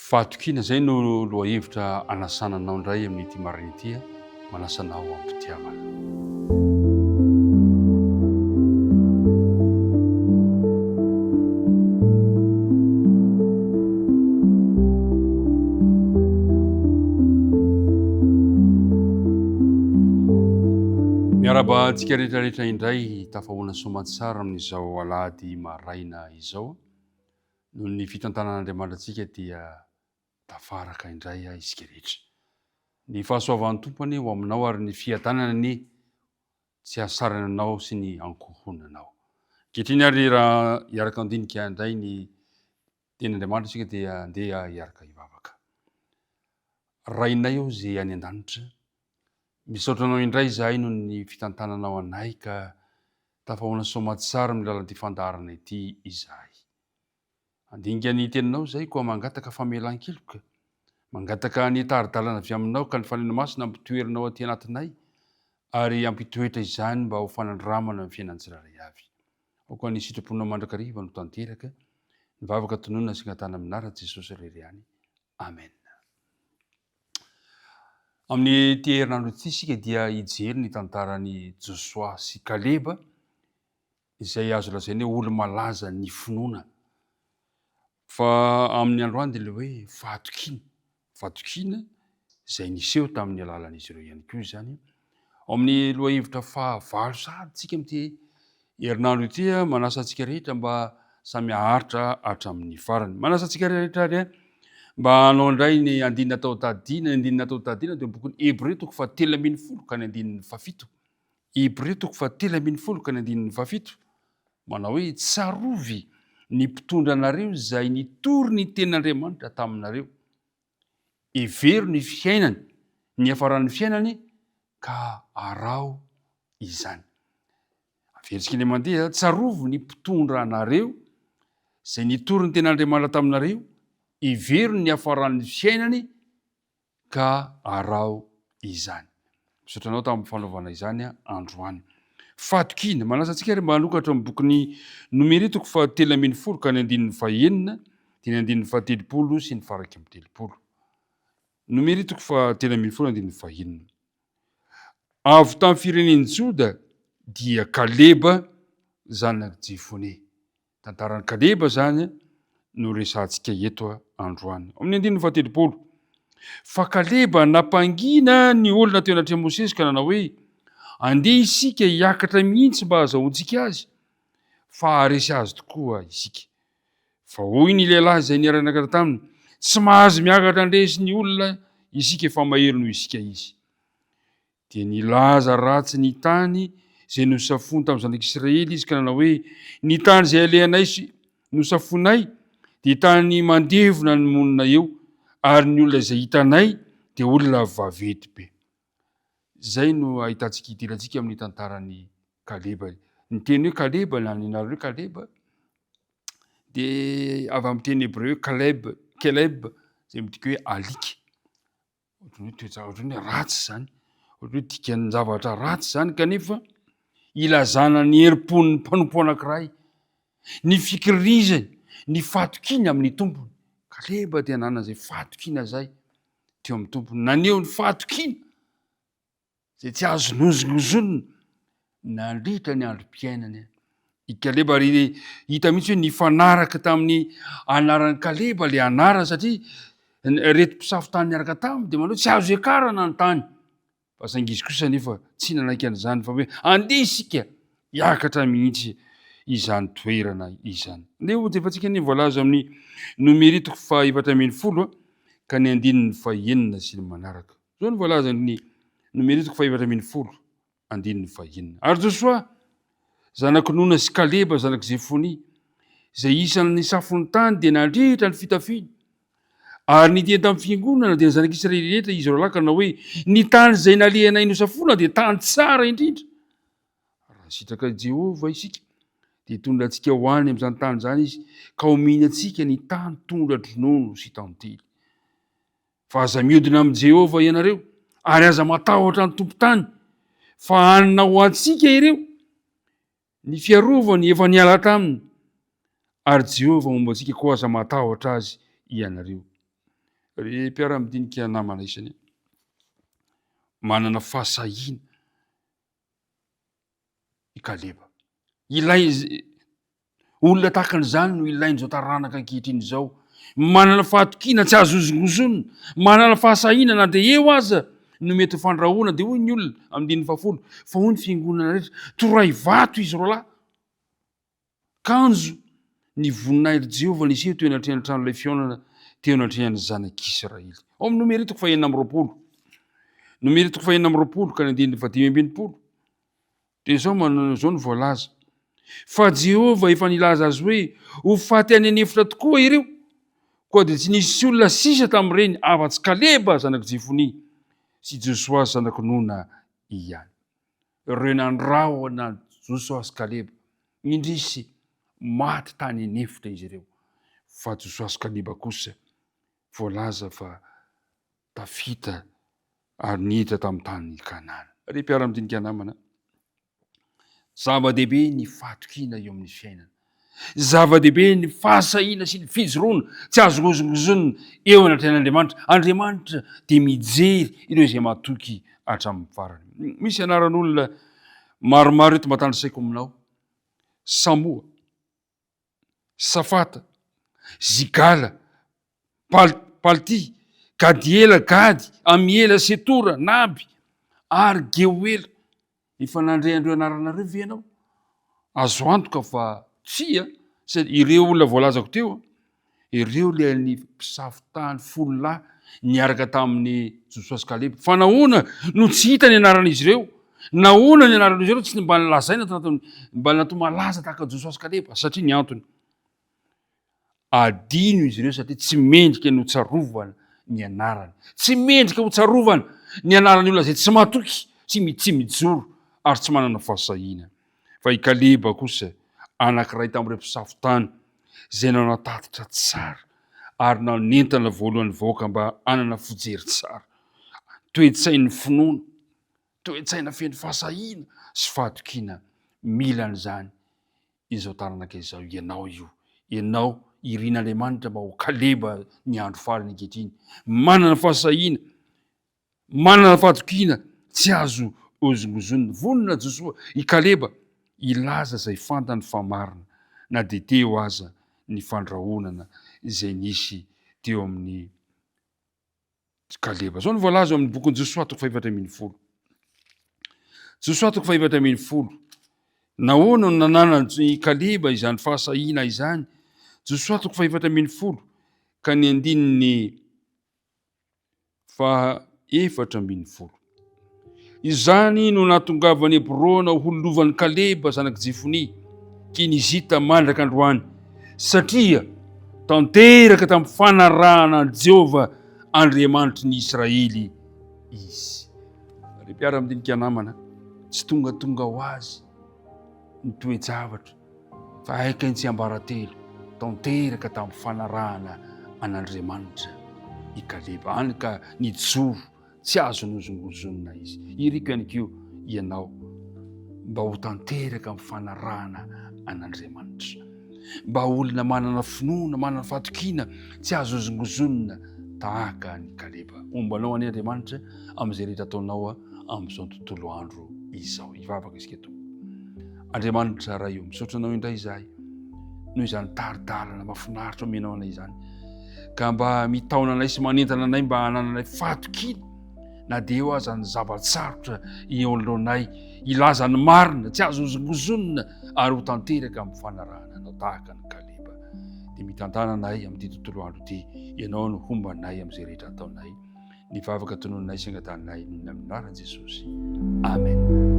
Fahatokiana, izay no lohahevitra anasana anao indray amin'ity maraina ity, manasa anao am-pitiavana. Miarahaba antsika rehetra rehetra indray tafahoana soamantsara amin'izao alahady maraina izao. Noho ny fitantanan'Andriamanitra antsika dia tafaraka indray isika rehetra. Ny fahasoavan'ny Tompo anie ho aminao ary ny fiadanana anie tsy hahasarana anao sy ny ankohonanao. Ankehitriny ary raha hiaraka handinika indray ny tenin'Andriamanitra isika dia andeha hiaraka hivavaka. Rainay ô izay any an-danitra, misaotra anao indray izahay noho ny fitantananao anay ka Tafahoana soamatsara amin'ny alalan'ity fandaharana ity izahay. Handinika ny teninao izahay koa mangataka famelan-keloka, mangataka ny tari-dalana avy aminao ka ny Fanahy Masina ampitoerinao aty anatinay ary hampitoetra izany mba ho fanandramana amin'ny fiainan'ny tsirairay avy. Aoka ny sitraponao mandrakariva no tanteraka. Ny vavaka tononina sy angatahana amin'ny anaran'i Jesosy irery ihany. Amen. Amin'ity herinandro ity isika dia hijery ny tantaran'i Josoa sy Kaleba, izay azo lazaina hoe olo-malaza ny finoana. Fa amin'ny androany dia ilay hoe fahatokiana, fahatokiana izay niseho tamin'ny alalan'izy ireo ihany koa izany. Ao amin'ny lohahevitra fahavalo sahady isika amin'ity herinandro ity, manasa antsika rehetra mba samy haharitra hatramin'ny farany. Manasa antsika rehetra ary mba hanao indray ny andininy natao tadidina, ny andininy natao tadidina dia bokin'ny Hebreo toko fahatelo ambin'ny folo ka ny andininy fahafito. Hebreo toko fahatelo ambin'ny folo ka ny andininy fahafito. Manao hoe tsarovy ny mpitondra anareo izay nitory ny tenin'Andriamanitra taminareo. Hevero ny fiainany, ny hiafaran'ny fiainany ka araho izany. Averintsika indray mandeha, tsarovy ny mpitondra anareo izay nitory ny tenin'Andriamanitra taminareo, hevero ny hiafaran'ny fiainany ka araho izany. Misaotra anao tamin'ny fanaovana izany androany. Fahatokiana. Manasa antsika ary mba hanokatra amin'ny bokin'ny Nomery toko fahatelo ambin'ny folo ka ny andininy fahenina dia ny andininy fahatelopolo sy ny faharaika amby telopolo. Nomery toko fahatelo ambin'ny folo andininy fahenina. Avy tamin'ny firenen'i Joda dia Kaleba zanak'i Jefone. Tantaran'i Kaleba izany no resahantsika eto androany. Ao amin'ny andininy faha-30. Fa Kaleba nampangina ny olona teo anatrehan'i Mosesy ka nanao hoe, Andeha isika hiakatra mihitsy mba hahazahoantsika azy, fa haharesy azy tokoa isika. Fa hoy ny lehilahy izay niara-niakatra taminy, Tsy mahazo miakatra handresy ny olona isika fa mahery noho isika izy. Dia nilaza ratsy ny tany izay nosafoiny tamin'ny zanak'Israely izy ka nanao hoe, Ny tany izay alehanay sy nosafoinay dia tany mandevona ny monina eo, ary ny olona izay hitanay dia olona vaventy be. Izay no ahitantsika idirantsika amin'ny tantaran'i Kaleba. Ny teny hoe Kaleba na ny anarana hoe Kaleba dia avy amin'ny teny hebreo hoe Kaleb, Keleb, izay midika hoe alika. Ohatran'ny hoe toe-javatra ohatran'ny hoe ratsy izany, ohatran'ny hoe dikan'ny zavatra ratsy izany kanefa ilazana ny herim-pon'ny mpanompo anankiray, ny fikirizany, ny fahatokiany amin'ny tompony. Kaleba dia nanana izay fahatokiana izay teo amin'ny tompony, naneho ny fahatokiana. izay tsy azo nozongozonina nandritra ny androm-piainany. I Kaleba ary hita mihitsy hoe nifanaraka tamin'ny anaran'i Kaleba ilay anarana satria ireto mpisafo tany niaraka taminy dia manao tsy azo iakarana ny tany. Fa saingy izy kosa nefa tsy nanaiky an'izany fa hoe andeha isika hiakatra mihitsy izany toerana izany. Andeha hojefantsika ny voalaza amin'ny Nomery toko faha 14 ka ny andininy fahenina sy ny manaraka. Izao no voalazan'ny Nomery toko fahefatra ambin'ny folo, andininy fahenina. Ary Josoa, zanak'i Nona sy Kaleba zanak'i Zefonia, izay isan'ny safon'ny tany, dia nandrehitra ny fitafiany. Ary niteny tamin'ny fiangonana, dia ny zanak'Israely rehetra, izy roalahy ka nanao hoe, Ny tany izay nalehanay nosafoana dia tany tsara indrindra. Raha sitraka i Jehovah isika, dia hitondra antsika ho any amin'izany tany izany izy, ka homeny antsika ny tany tondra-dronono sy tantely. Fa aza miodina amin'i Jehovah ianareo, ary aza matahotra ny tompon-tany, fa hanina ho antsika ireo. Ny fiarovany efa niala taminy, ary Jehovah momba antsika, koa aza matahotra azy ianareo. Ry mpiara-midinika namana isany, manana fahasahiana i Kaleba. Ilay olona tahaka an'izany no ilain'izao taranaka ankehitriny izao. Manana fahatokiana tsy azo hozongozonina, manana fahasahiana na dia eo aza no mety ho fandrahoana. Dia hoy ny olona amin'ny andininy fahafolo, fa hoy ny fiangonana rehetra, toray vato izy roalahy. Kanjo ny voninahitr'i Jehovah niseho teo anatrehan'ny tranolay fihaonana, teo anatrehan'ny zanak'Israely. Ao amin'ny Nomery toko fahenina amby roapolo. Nomery toko fahenina amby roapolo ka ny andininy fahadimy ambin'ny folo. Dia izao manana izao no voalaza. Fa Jehovah efa nilaza azy hoe, Ho faty any an'efitra tokoa ireo. Koa dia tsy nisy olona sisa tamin'ireny afa-tsy Kaleba zanak'i Jefonia sy Josoa zanak'i Nona ihany. Ireo nandrahona an'i Josoa sy Kaleba. Indrisy, maty tany an'efitra izy ireo. Fa Josoa sy Kaleba kosa voalaza fa tafita ary niditra tamin'ny tanin'i Kanana. Ry mpiara-midinika namana, zava-dehibe ny fahatokiana eo amin'ny fiainana. Zava-dehibe ny fahasahiana sy ny fijoroana tsy azo hozongozonina eo anatrehan'Andriamanitra. Andriamanitra dia mijery ireo izay matoky hatramin'ny farany. Misy anaran'olona maromaro eto mba tandrisaiko aminao. Samoa, Safata, Zigala, Palti, Gadiela, Gady, Amiela, Setora, Naby, ary Geoela. Efa nandre an'ireo anarana ireo ve ianao? Azo antoka fa tsia, satria ireo olona voalazako teo, ireo ilay ny mpisafo tany folo lahy niaraka tamin'i Josoa sy Kaleba. Fa nahoana no tsy hita ny anaran'izy ireo? Nahoana ny anaran'izy ireo tsy mba nolazaina tanatin'ny mba natao malaza tahaka Josoa sy Kaleba? Satria ny antony. Adino izy ireo satria tsy mendrika ny hotsarovana ny anarany. Tsy mendrika hotsarovana ny anaran'ny olona izay tsy matoky sy tsy mijoro ary tsy manana fahasahiana. Fa i Kaleba kosa, anankiray tamin'ireo mpisafo tany izay nanao tatitra tsara ary nanentana voalohany vahoaka mba hanana fijery tsara, toe-tsain'ny finoana, toe-tsaina feno fahasahiana sy fahatokiana. Mila an'izany izao taranaka izao, ianao io, ianao irin'Andriamanitra mba ho Kaleba ny andro farany ankehitriny, manana fahasahiana, manana fahatokiana tsy azo hozongozonina. Vonona Josoa, i Kaleba, hilaza izay fantany fa marina, na dia teo aza ny fandrahonana izay nisy teo amin'ny Kaleba. Izao no voalaza ao amin'ny bokin'i Josoa toko fahefatra ambin'ny folo. Josoa toko fahefatra ambin'ny folo. Nahoana no nananan'i Kaleba izany fahasahiana izany? Josoa toko fahefatra ambin'ny folo ka ny andininy faha-14. Izany no nahatongavan'i Hebrona ho lovan'i Kaleba zanak'i Jefonia, Kenizita mandraka androany, satria tanteraka tamin'ny fanarahana an'i Jehovah Andriamanitry ny Israely izy. Ry mpiara-midinika namana, tsy tongatonga ho azy ny toe-javatra, fa aika ny tsiambaratelo, tanteraka tamin'ny fanarahana an'Andriamanitra i Kaleba, hany ka nijoro Tsy azo nozongozonina izy. Iriko ihany koa ianao mba ho tanteraka amin'ny fanarahana an'Andriamanitra. Mba olona manana finoana, manana fahatokiana, tsy azo hozongozonina tahaka an'i Kaleba. Homba anao anie Andriamanitra amin'izay rehetra ataonao amin'izao tontolo andro izao. Hivavaka isika Tompo. Andriamanitra Ray o, misaotra anao indray izahay noho izany tari-dalana mahafinaritra omenao anay izany. Ka mba mitaona anay sy manentana anay mba hanananay fahatokiana na dia eo aza ny zava-tsarotra eo anoloanay, hilaza ny marina, tsy azo hozongozonina ary ho tanteraka amin'ny fanarahana anao tahaka an'i Kaleba. Dia mitantana anay amin'ity tontolo andro ity, ianao no homba anay amin'izay rehetra ataonay. Ny vavaka tononinay sy angatahinay amin'ny anaran'i Jesosy. Amen.